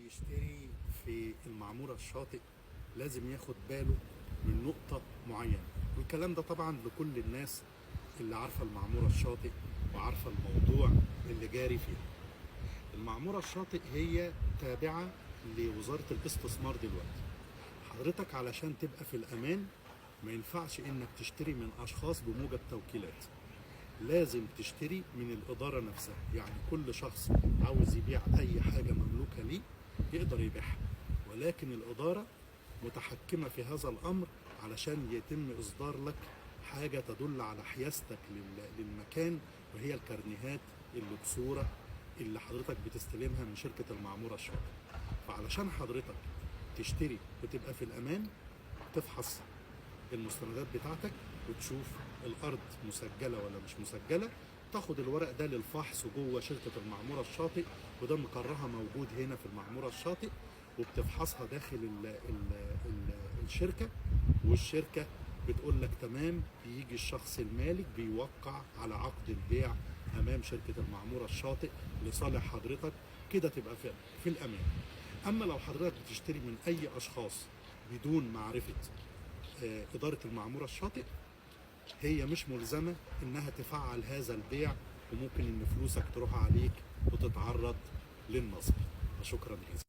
بيشتري في المعمورة الشاطئ لازم ياخد باله من نقطة معينة، والكلام ده طبعا لكل الناس اللي عارفة المعمورة الشاطئ وعارفة الموضوع اللي جاري فيها. المعمورة الشاطئ هي تابعة لوزارة الاستثمار دلوقتي. حضرتك علشان تبقى في الأمان ما ينفعش إنك تشتري من أشخاص بموجب توكيلات، لازم تشتري من الإدارة نفسها. يعني كل شخص عاوز يبيع أي حاجة مملوكة ليه يقدر يبيعها، ولكن الإدارة متحكمة في هذا الأمر علشان يتم إصدار لك حاجة تدل على حيازتك للمكان، وهي الكارنيهات اللي بصورة اللي حضرتك بتستلمها من شركة المعمورة الشاطئ. فعلشان حضرتك تشتري وتبقى في الأمان، تفحص المستندات بتاعتك وتشوف الارض مسجله ولا مش مسجله، تاخد الورق ده للفحص جوه شركة المعمورة الشاطئ، وده مقرها موجود هنا في المعمورة الشاطئ، وبتفحصها داخل ال ال ال الشركه، والشركة بتقول لك تمام. بيجي الشخص المالك بيوقع على عقد البيع امام شركة المعمورة الشاطئ لصالح حضرتك، كده تبقى في الامان. اما لو حضرتك بتشتري من اي اشخاص بدون معرفة إدارة المعمورة الشاطئ، هي مش ملزمة إنها تفعل هذا البيع، وممكن إن فلوسك تروح عليك وتتعرض للنصب. وشكرا جزيلا.